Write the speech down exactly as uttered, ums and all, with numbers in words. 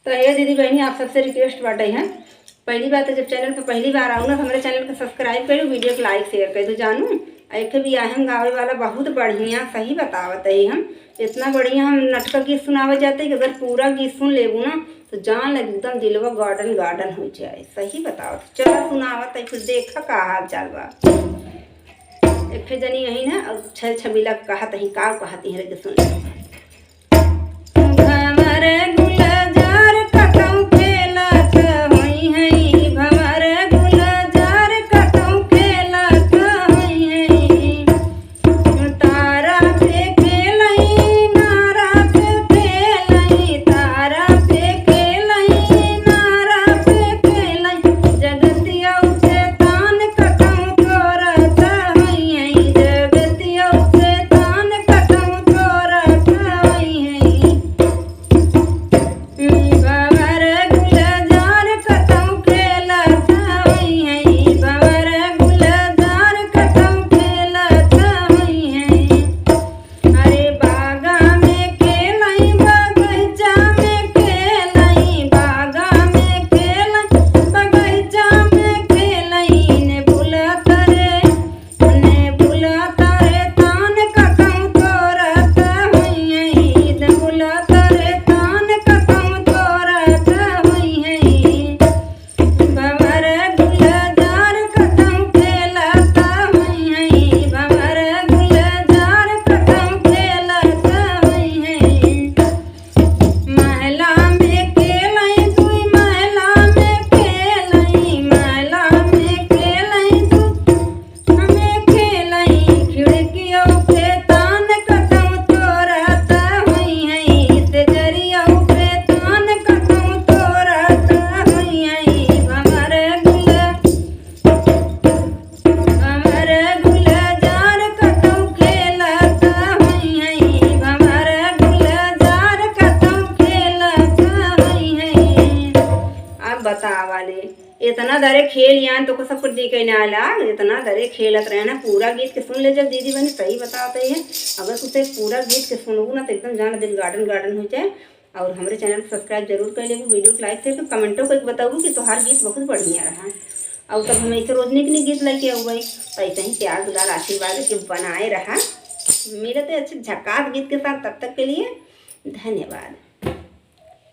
तो हे दीदी बहनी, आप सबसे request बाटे है, पहली बात तो जब channel पे पहली बार आऊ ना, तो हमरे channel के subscribe करू, video के like share कर दो जानू। आ एक ठे बियाहे में गावे वाला बहुत बढ़िया, सही बतावत है हम, इतना बढ़िया हम नटका गीत सुनावे जाते कि अगर पूरा गीत सुन लेबू ना तो जान लगे एकदम दिलवा garden garden हो जाए। सही बतावत, चला सुनावत है, फिर देखा का हाल चाल बा। एक ठे जनी यही ना, अब छल छबीला कहत ही, का कहत ही, रह के सुन ले। भंवर गुलजार कतौ खेलत होई हैं, भंवर गुलजार कतौ खेलत होई हैं। तारा पे खेलई, नारा पे खेलई, तारा पे खेलई, नारा पे खेलई। जगतिया उठे तान कतौ तोरत होई हैं, जगतिया उठे तान कतौ तोरत होई हैं। भंवर गुलजार कतौ खेलत होई हैं, भंवर गुलजार कतौ खेलत होई हैं। अरे बागा में खेलई, बगैचा में खेलई, बागा में खेलई, बगैचा में खेलई, ने बुलत रे ने बुलत रे तान कतौ तोरत होई हैं, ने बुलत रे तान कतौ तोरत होई हैं। भंवर गुलजार कतौ खेलत होई हैं, भंवर गुलजार कतौ खेलत होई हैं। महला में खेलई, दुई महला में खेलई, महला में खेलई, दुई में खेलई, खिड़कियों पे तान कतौ तोरत होई हैं, से जरियों पे तान कतौ तोरत होई हैं। भंवर गुल भंवर गुलजार कतौ खेलत होई हैं, भंवर गुलजार कतौ खेलत होई हैं। अब बतावा ले, इतना दरे खेल यान तो को सब कुछ देखे ना आला, इतना दरे खेलत रहे ना। पूरा गीत के सुन ले जब दीदी बहनी, सही बतावत है। अगर तुसे पूरा गीत के सुनबू ना तो एकदम जान दिल garden garden हो जाए। और हमरे channel को subscribe जरूर कर लेबू, video को like share, तो commentओ को एक बताबू कि तोहार गीत बहुत बढ़िया रहा। और तब हम ऐसे रोज निक निक गीत लेके आऊ भाई, तो ऐसे ही प्यार दुलार आशीर्वाद के बनाए रहा। मिलते अच्छे झकास गीत के साथ, तब तक के लिए धन्यवाद।